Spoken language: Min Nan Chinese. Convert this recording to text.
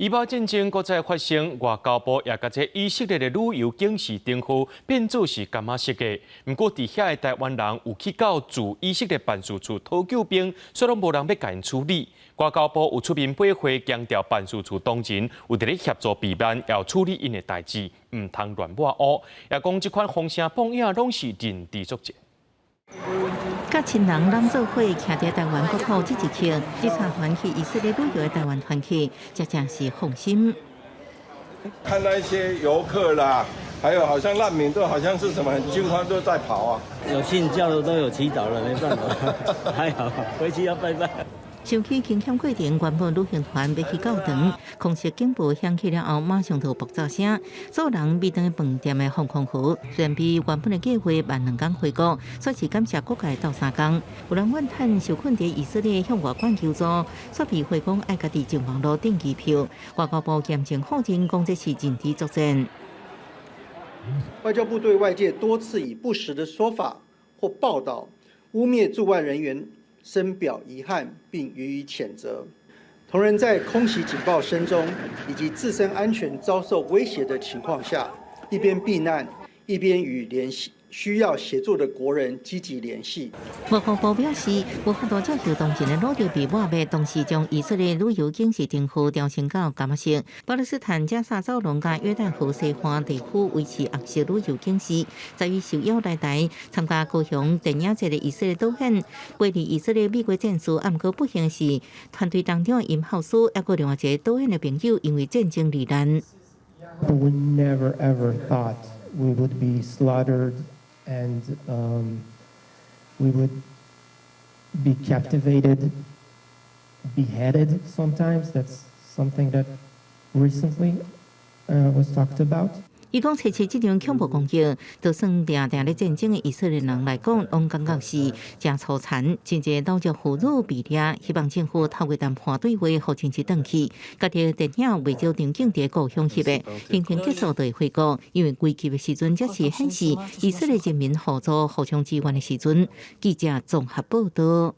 以巴戰爭閣再發生，外交部也共這以色列的旅遊警示燈號變做是柑仔色的。毋過佇遐的臺灣人有去到駐以色列辦事處討救兵，卻攏無人欲共𪜶處理。外交部有出面拜會，強調辦事處同仁有佇咧協助避難，也處理𪜶的代誌，毋通亂抹烏。也講這款風聲報影攏是認知作戰。佮親人攏做伙徛佇臺灣國土這一刻，這參團去以色列旅遊的臺灣團客，真正是放心。看到一些遊客啦，還有好像難民都好像是什麼很驚慌，都在跑啊。有信教的都有祈禱了，沒辦法，還好回去要拜拜。想起驚險過程，原本旅行團欲去教堂，空襲警報響起了後，馬上就爆炸聲，所有人避轉飯店的防空壕，雖然比原本的計劃慢兩工回國，煞是感謝各界鬥相共。有人怨嘆受困佇以色列向外管求助，煞被回講愛家己上網路訂機票。外交部嚴正否認，講這是認知作戰。外交部對外界多次以不實的說法或報道污衊駐外人員，深表遺憾，並予以譴責。同仁在空襲警報聲中，以及自身安全遭受威脅的情況下，一邊避難，一邊與聯繫需要協助的國人積極聯繫。外交部表示，無法度接受當前的努力被抹滅，同時將以色列旅遊警示燈號調升到柑仔色。巴勒斯坦加薩走廊佮約旦河西岸地區維持紅色旅遊警示。在於受邀來台參加高雄電影節的以色列導演，陪佇以色列美國戰士，毋過不幸是團隊當中的音效師，抑閣另外一個導演的朋友，因為戰爭罹難。 We never ever thought we would be slaughtered and we would be captivated, beheaded sometimes. That's something that recently was talked about. 伊講，這次這場恐怖攻擊，就算定定咧戰爭的以色列人來講，攏感覺是誠粗殘，真濟老弱婦孺被掠，希望政府透過談判對話，予人質轉去。家己電影袂少場景佇故鄉翕的，行程結束就會回國，因為危急的時陣，才是顯示以色列人民互助互相支援的時陣。記者綜合報道。